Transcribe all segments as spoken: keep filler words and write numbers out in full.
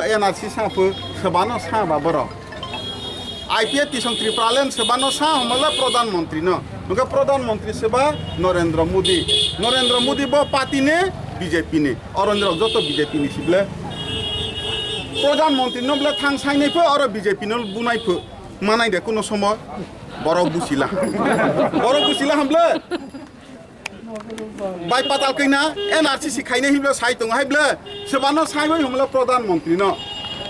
N R C sa phu, sebano sa ba borok. I P F T song Tripuraland sebano sa hwnmale Pradhan Mantri no. Hwnkhe Pradhan Mantri seba Narendra Modi. Narendra Modi bo party ni, B J P ni. Oro nirok joto B J P ni sible. Pradhan Mantri no ble thang sainai pho, oro B J P no bunai pho. Manai de kuno somoy. Borok busila. Borok busila hamble. Bai patal kaina N R C C khaina himle sai tongo hai ble. Sebano sai bai himle Pradhan Mantri no.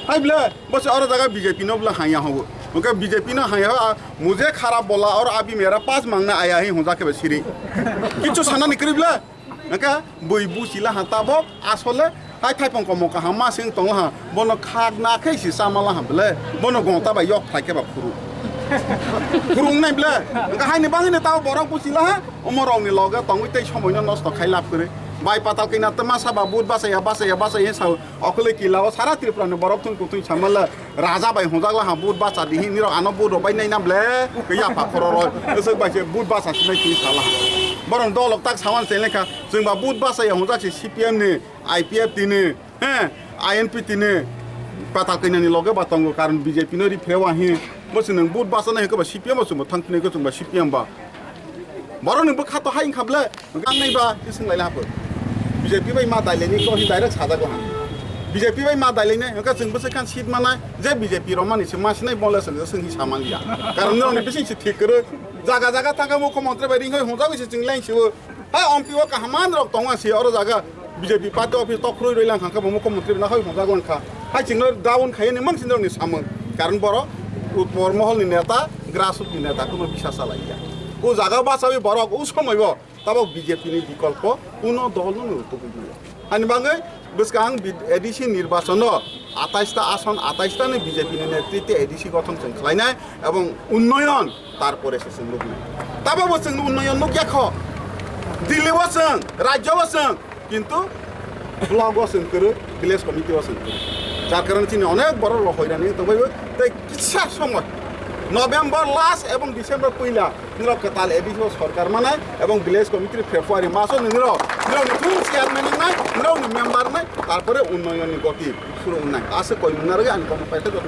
Hai ble, bo se oro jaga B J P no ble hanya hobo. Hwnkhe B J P no hanya ho, mujhe kharap bola aur abhi mera pass mangna aya hai honja khe be siri. Kichu sana ni kri ble. Hwnkhe bui busila ha tabok asole. Hai thaipong komo kaham ma sing tong ha, bono khak na khe si sama la ha bele, bono gonta bai yok phlai khe ba phuru. Phuru wngnai bele, hwnkhe haini bangwi no tao borok buchi la ha, omo rok ni loge tongwi tei somoi no nosto khai lab kwrwi. Bai patal kina tma saba but bachaya, bachaya, bachaya he sao, okhole kila o sara Tripura ni borok thung kuthung sama la, raja bai hwnjak la ha but bacha di hin nirok ano but rok bai nai na bele, khe yapha khoro roi, esok bai se but bacha sinai kini sala ha. Borok dolok tak sawan se lekha, chwng ba but bachaya hwnjak se C P M ni, I P F T ni, he, I N P T ni, patal kainani loge ba tongo, karon B J P no ri phreo ahi. Bo se nwng but basa nai hwnkhe ba C P M bo chwngbo thang phinai khe chwngba C P M ba. Borok ni bwkha to hai wngkha ble, hwnkhe ang nai ba, tei swng lai la hapho. B J P bai ma dai lai ni ko hi direct sajago ha. B J P bai ma dai lai nai, hwnkhe chwng bwswk khan seat manai, je B J P rok mani se ma sinai bo le swng, swng hi sa man ya. Karon nirok ni bising se thik kwrwi. Jaga jaga thang khe mukho montri bai ring hoi hwnjagwi se chwng leng siwo. Hai ompi o kaham manrok tongo si oro jaga B J P party office tok khurui roi lang kha bo mukho montri na hoi hwnjak lang kha. Hai chingno down khai ni mang sinrok ni samung. Karon borok upor mohol ni neta, grassroot ni neta kuno bisa salai ya. O jaga basawi borok o somoi bo tabok B J P ni bikolpo kuno dol no tubui maya. Hani bangwi bwskang bid-, A D C nirbachon no atais ta ason, atais ta ni B J P ni netritwe A D C gothon chwng khlainai ebong unnoyon tarpore se chwng nuknai. Tabo bo chwng unnoyon nukya kho. Delhi o chwng, rajyo o chwng, kintu block o chwng kwrwi, village committee o chwng kwrwi. Jar karon chini onek borok rok hoirani tongbai tei kisa somoi November last ebong December puila nirok kwtal A D C o sorkar manai ebong village committee February maso nirok, nirok ni thung chairman wngnai, nirok ni member wngnai, tarpore unnoyon ni goti suru wngnai. Aswk koi mungna rwgwi ani kono paitha joto.